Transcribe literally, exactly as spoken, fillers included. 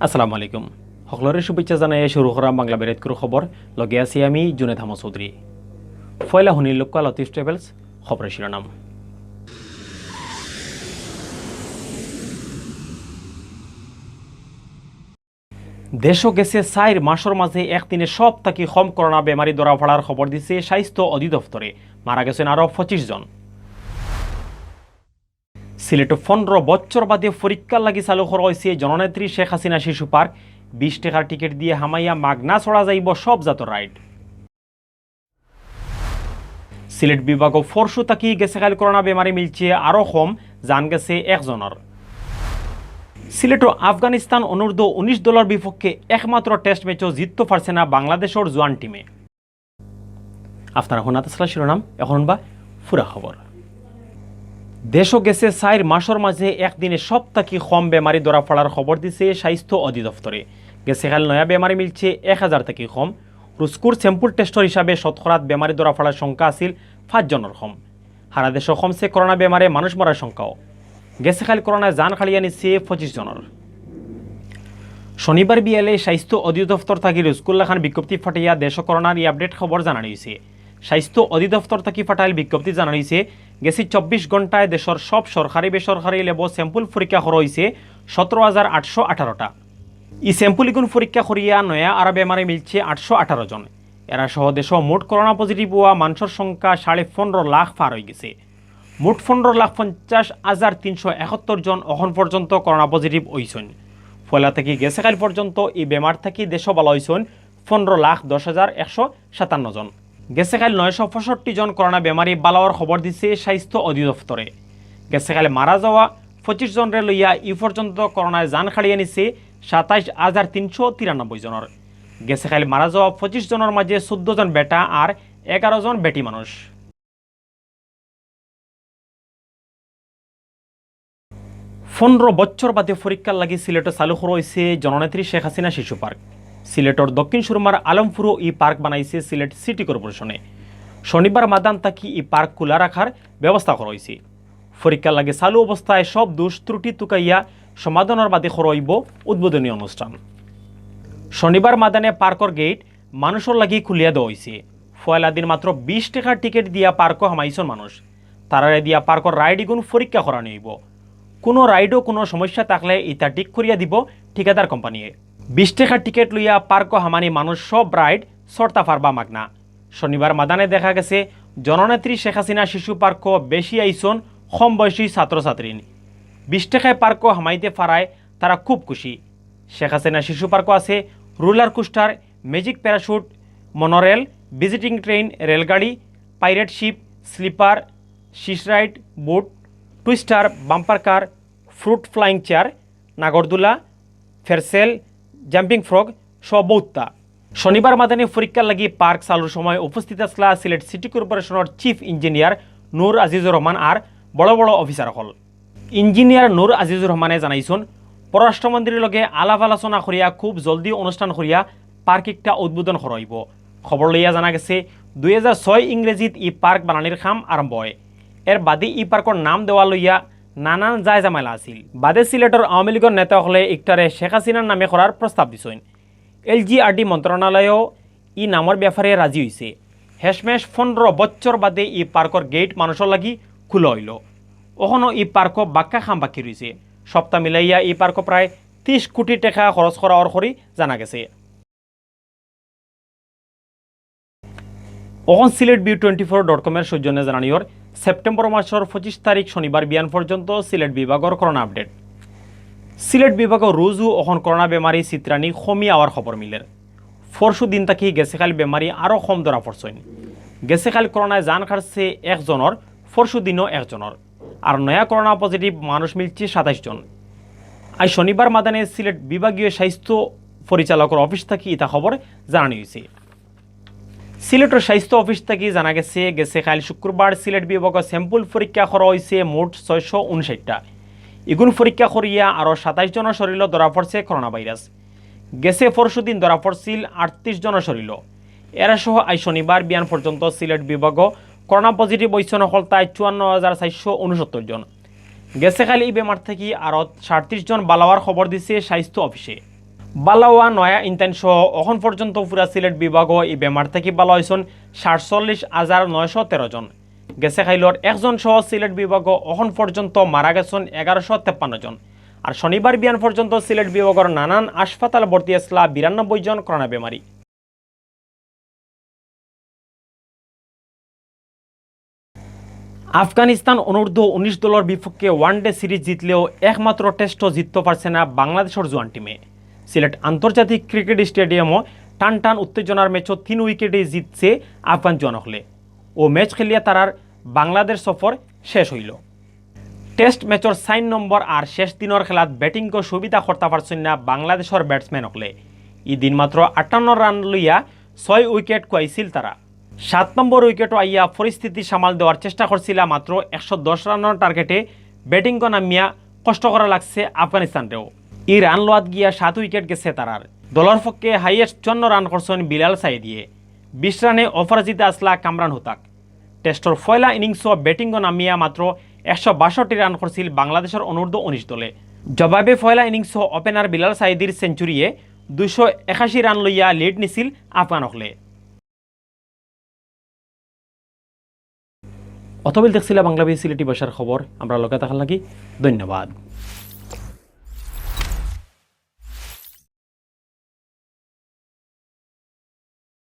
আসসালামু আলাইকুম। সকলরে শুভেচ্ছা জানাইয়া শুরু করাম বাংলা বেরেতকুর খবর। লগে আছি আমি জুনেদ আহমদ চৌধুরী। পয়লা হুনির লক্ষ্য লতিফ ট্রাভেলস, খবরের শিরোনাম। দেশো গেছে চাইর মাসর মাঝে একদিনে সব থাকি কম করোনা বেমারি ধরা পড়ার খবর দিছে স্বাস্থ্য অধিদপ্তরে। মারা গেছেন আরো পঁচিশ জন। সিলেটো পনেরো বছর বাদে পরীক্ষার লাগি চালু করা হয়েছে জননেত্রী শেখ হাসিনা শিশু পার্ক। বিশ টাকার টিকিট দিয়া হামাইয়া মাগনা চড়া যাইব সব জাতর রাইড। সিলেট বিভাগো পরশু থাকি গেছে কাইল করোনা বেমারি মিলছে আরো কম, জান গেছে একজনর। সিলেটো আফগানিস্তান অনূর্ধ্ব উনিশ দলর বিপক্ষে একমাত্র টেস্ট ম্যাচও জিততে পারছে না বাংলাদেশর জোয়ান টিমে। আপনারা হুনাত আসলা শিরোনাম, এখন বা পুরা খবর। দেশো গেছে চাইর মাসর মাঝে একদিনে সব থাকি কম বেমারি ধরা পড়ার খবর দিছে স্বাস্থ্য অধিদপ্তরে। গেছে কাইল নয়া বেমারি মিলছে এক হাজার থাকি কম। রুস্কুর স্যাম্পল টেস্টর হিসাবে শতকরাত বেমারি ধরা পড়ার সংখ্যা আছিল পাঁচ জনর কম। সারা দেশো কমছে করোনা বেমারে মানুষ মরার সংখ্যাও। গেছে কাইল করোনায় জান কাড়িয়া নিছে পঁচিশ জনর। শনিবার বিয়ালে স্বাস্থ্য অধিদপ্তর থাকি রুস্কুর লাখান বিজ্ঞপ্তি ফাটাইয়া দেশো করোনার ই আপডেট খবর জানানি হয়েছে। স্বাস্থ্য অধিদপ্তর থাকি ফাটাইল বিজ্ঞপ্তি জানানি হয়েছে, গেছে চব্বিশ ঘন্টায় দেশর সব সরকারি বেসরকারি ল্যাবো স্যাম্পল পরীক্ষা করা হয়েছে সতেরো হাজার আটশো আঠারোটা। ই স্যাম্পল ইগুন পরীক্ষা করিয়া নয়া আরো বেমারে মিলছে আটশো আঠারো জন। এরা সহ দেশো মোট করোনা পজিটিভ হওয়া মানুষর সংখ্যা সাড়ে পনেরো লাখ পার হয়ে গেছে। মোট পনেরো লাখ পঞ্চাশ হাজার তিনশো একাত্তর জন অখন পর্যন্ত করোনা পজিটিভ হইছইন। পয়লা থাকি গেছে কাইল পর্যন্ত এই বেমার থাকি দেশো বালা হইছইন পনেরো লাখ দশ হাজার একশো সাতান্ন জন। গেছে কাইল নয়শো পঁয়ষট্টি জন করোনা বেমারি বালা অওয়ার খবর দিছে স্বাস্থ্য অধিদপ্তরে। গেছে কাইল মারা যাওয়া পঁচিশ জনরে লইয়া ই পর্যন্ত করোনায় জান কাড়িয়া নিছে সাতাইশ হাজার তিনশো তিরানব্বই জনর। গেছে কাইল মারা যাওয়া পঁচিশ জনর মাঝে চোদ্দ জন বেটা আর এগারো জন বেটি মানুষ। পনেরো বছর বাদে পরীক্ষার লাগি সিলেটো চালু করা হয়েছে জননেত্রী শেখ হাসিনা শিশু পার্ক। সিলেটর দক্ষিণ সুরমার আলমপুরও ই পার্ক বানাইছে সিলেট সিটি কর্পোরেশনে। শনিবার মাদান থাকি ই পার্ক খোলা রাখার ব্যবস্থা করা হয়েছে। পরীক্ষার লাগি চালু অবস্থায় সব দোষ ত্রুটি তুকাইয়া সমাধানর বাদে করা হইব উদ্বোধনী অনুষ্ঠান। শনিবার মাদানে পার্কর গেট মানুষর লাগি খুলিয়া দেওয়া হইছে। পয়লা দিন মাত্র বিশ টাকার টিকিট দিয়া পার্কো হামাইছন মানুষ। তারারে দিয়া পার্কর রাইড ইগুন পরীক্ষা করানি হইব। কোনো রাইডও কোনো সমস্যা থাকলে ইতা ঠিক করিয়া দিব ঠিকাদার কোম্পানিয়ে। বিশ টাকার টিকিট লইয়া পার্কো হামানি মানুষ সব রাইড চড়তা পারবা মাগনা। শনিবার মাদানে দেখা গেছে জননেত্রী শেখ হাসিনা শিশু পার্কো বেশি আইছন কম বয়সী ছাত্রছাত্রী। বিশ টাকায় পার্কো হামাইতে পারায় তারা খুব খুশি। শেখ হাসিনা শিশু পার্কো আছে roller coaster, magic parachute, monorail, visiting train, রেলগাড়ি, পাইরেট শিপ, স্লিপার, শিশ ride, boat, twister, bumper car, fruit flying chair, নাগরদোলা, ফেরসেল, জাম্পিং ফ্রগ সহ বউত্তা। শনিবার মাদানে পরীক্ষার লাগি পার্ক চালুর সময় উপস্থিত আসলা সিলেট সিটি কর্পোরেশনর চিফ ইঞ্জিনিয়ার নূর আজিজুর রহমান আর বড় বড় অফিসার অকল। ইঞ্জিনিয়ার নূর আজিজুর রহমানে জানাইছন, পররাষ্ট্রমন্ত্রীর লগে আলাপ আলোচনা করিয়া খুব জলদি অনুষ্ঠান করিয়া পার্ক একটা উদ্বোধন করা হইব। খবর লইয়া জানা গেছে, দুই হাজার ছয় ইংরেজিত ই পার্ক বানানির কাম আরম্ভ হয়। এর বাদে ই পার্কর নাম দেওয়া লইয়া নানান যায় ঝামেলা আছিল। বাদে সিলেটর আওয়ামী লীগর নেতা অকলে ইকটারে শেখ হাসিনার নামে করার প্রস্তাব দিছইন। এলজিআরডি মন্ত্রণালয়ও ই নামর ব্যাপারে রাজি হইছে। হেশমেশ পনেরো বছর বাদে ই পার্কর গেট মানুষর লাগি খুলা হইল। অখনো ই পার্কো বাক্কা কাম বাকি রইছে। সবতা মিলাইয়া ই পার্কো প্রায় ত্রিশ কোটি টাকা খরচ করা অর করি জানা গেছে। অখন Sylhet view twenty four dot কমের সৌজন্যে জানানিওর সেপ্টেম্বর মাসর পঁচিশ তারিখ শনিবার বিয়ান পর্যন্ত সিলেট বিভাগর করোনা আপডেট। সিলেট বিভাগো রোজও অখন করোনা বেমারি চিত্রানি কমি আওয়ার খবর মিলের। পরশু দিন থাকি গেছে কাইল বেমারি আরও কম ধরা পড়ছইন। গেছে কাইল করোনায় জান কাড়ছে একজনর, পরশু দিনও একজনর। আর নয়া করোনা পজিটিভ মানুষ মিলছে সাতাইশ জন। আজ শনিবার মাদানে সিলেট বিভাগীয় স্বাস্থ্য পরিচালকর অফিস থাকি ইতা খবর জানানি হইছে। সিলেটর স্বাস্থ্য অফিস থাকি জানা গেছে, গেছে কাইল শুক্রবার সিলেট বিভাগো স্যাম্পল পরীক্ষা করা হইছে মোট ছয়শো ঊনষাটটা। ইগুন পরীক্ষা করিয়া আরও সাতাইশ জনর শরীরও ধরা পড়ছে করোনা ভাইরাস। গেছে পরশু দিন ধরা পড়ছিল আটত্রিশ জনর শরীরও। এরা সহ আজ শনিবার বিয়ান পর্যন্ত সিলেট বিভাগো করোনা পজিটিভ হইছন হকলতায় চুয়ান্ন হাজার চারশো ঊনসত্তর জন। গেছে কাইল ই বেমার থাকি আরও সাতত্রিশ জন বালা অওয়ার খবর দিছে স্বাস্থ্য অফিসে। বালা অওয়া নয়া ইনতাইন সহ অখন পর্যন্ত পুরা সিলেট বিভাগো ই বেমার থাকি বালা অইছইন সাতচল্লিশ হাজার নয়শো তেরো জন। গেছে কাইলর একজন সহ সিলেট বিভাগো অখন পর্যন্ত মারা গেছইন এগারোশো তেপ্পান্ন জন। আর শনিবার বিয়ান পর্যন্ত সিলেট বিভাগর নানান হাসপাতাল ভর্তি আছলা বিরানব্বই জন করোনা বেমারি। আফগানিস্তান অনূর্ধ্ব উনিশ দলর বিপক্ষে ওয়ান ডে সিরিজ জিতলেও একমাত্র টেস্টও জিততো পারছে না বাংলাদেশর জোয়ান টিমে। সিলেট আন্তর্জাতিক ক্রিকেট স্টেডিয়ামো টান টান উত্তেজনার ম্যাচও তিন উইকেটে জিতছে আফগান জোয়ান অকলে। অউ ম্যাচ খেলিয়া তারার বাংলাদেশ সফর শেষ অইলো। টেস্ট ম্যাচর চাইর নম্বর আর শেষ দিনর খেলাত ব্যাটিংও সুবিধা করতা পারছইন না বাংলাদেশর ব্যাটসম্যান অকলে। ই দিন মাত্র আটান্ন রান লইয়া ছয় উইকেট খুয়াইছিল তারা। সাত নম্বর উইকেটও আইয়া পরিস্থিতি সামাল দেওয়ার চেষ্টা করছিলা মাত্র একশো দশ রানর টার্গেটে ব্যাটিংও নামিয়া কষ্ট করা লাগছে আফগানিস্তানরেও। ই রান লওয়াত গিয়া সাত উইকেট গেছে তারার। দলর পক্ষে হাইয়েস্ট চুয়ান্ন রান করছইন বিলাল সাইদিয়ে। বিশ রানে অপরাজিতা আছলা কামরান হুতাক। টেস্টর পয়লা ইনিংসও ব্যাটিংও নামিয়া মাত্র একশো বাষট্টি রান করছিল বাংলাদেশর অনূর্ধ্ব উনিশ দলে। জবাবে পয়লা ইনিংসও ওপেনার বিলাল সাইদির সেঞ্চুরিয়ে দুইশো একাশি রান লইয়া লিড নিছিল আফগান অকলে। অতবিল দেখছিলা বাংলা বিডি সিলেটি ভাষার খবর। আমরার লগে থাকার লাগি ধন্যবাদ।